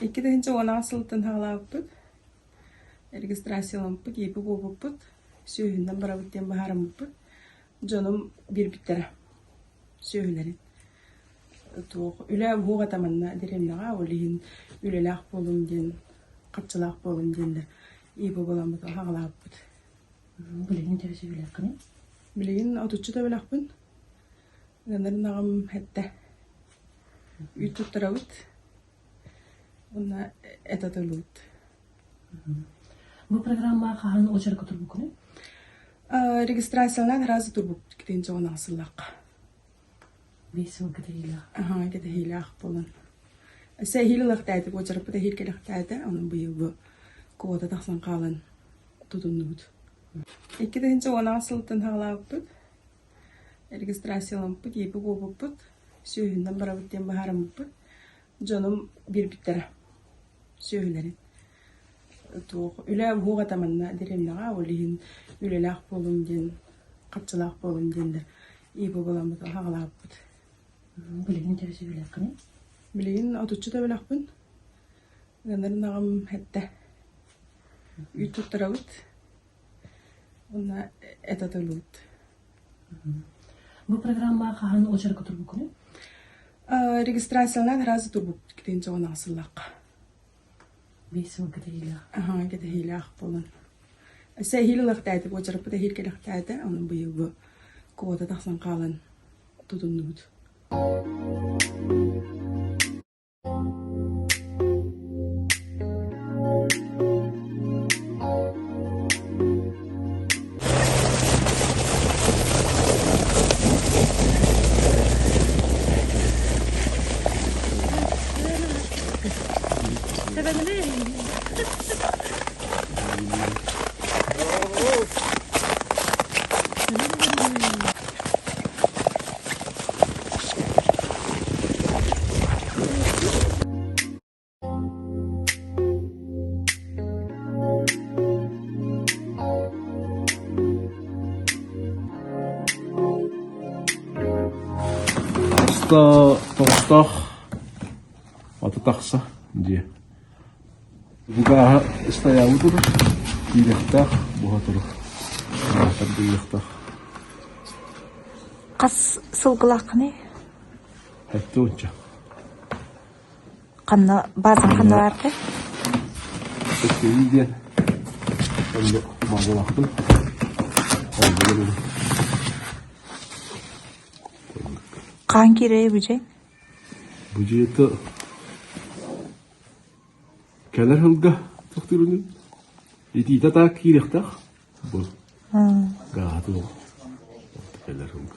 2018 сылтан саҕалаабыппыт. Регистрацияламмыппыт, иипи буолбуппут, сүөһүнэн барабыт диэн быһаарыммыппыт. Дьонум биэрбиттэрэ сүөһүлэрин. Туох үлэ уһуох этэ манна дэриэбинэҕэ, ол иһин үлэлээх буолуҥ диэн, харчылаах буолуҥ диэннэр иипи буоламмыт саҕалаабыппыт. Билигин төһө сүбэлээххиний? Билигин отуччу төбөлөөхпүн. Ыанарын аҕам эттэ. Үүт туттарабыт. Уонна эт атылыбыт. Бу программа хаһан очерка турбуккунуй? Регистрациялаан сразу турбуппут китин дьоҕун аҕысыллахха. Биэс сыл кэтэһиилээх. Аһаа, кэтэһиилээх буолан. Өссө эһиил ылыахтаатыбыт, уочараппыт эһиил кэлэхтээтэ, онон быйылгы квота тахсан хаалан тутуннубут. 2018 сылтан саҕалаабыппыт. Регистрацияламмыппыт, иипи буолбуппут, сүөһүнэн барабыт диэн быһаарыммыппыт. Дьонум биэрбиттэрэ сүөһүлэрин. Туох үлэ уһуох этэ манна дэриэбинэҕэ, ол иһин үлэлээх буолуҥ диэн, харчылаах буолуҥ диэннэр иипи буоламмыт саҕалаабыппыт. Билигин төһө сүбэлээххиний? Билигин отуччу төбөлөөхпүн. Ыанарын аҕам эттэ. Үүт туттарабыт. Уонна эт атылыбыт. Бу программа хаһан очерка турбуккунуй? Регистрациялаан сразу турбуппут китин дьоҕун аҕысыллахха. Биэс сыл кэтэһиилээх. Аһаа, кэтэһиилээх буолан. Өссө эһиил ылыахтаатыбыт, уочараппыт эһиил кэлэхтээтэ, онон быйылгы квота тахсан хаалан тутуннубут. Тоҕустоох аты тахса дьиэ. Бугааһа ыстайаабыт турар, киириэхтээх, буһа турар. Тардыллыахтаах. Хас сылгылааххыный? Сэттэ уонча. Ханна баазаҥ ханна бааргый? Өттүгүн диэн онно баазалаахпын. Онно Хаан киирэй бу дьиэ? Бу дьиэтэ кэлэр сылга тохтуурунун итиитэ таак киириэхтээх. Бу гааһа туох кэлэр сылга.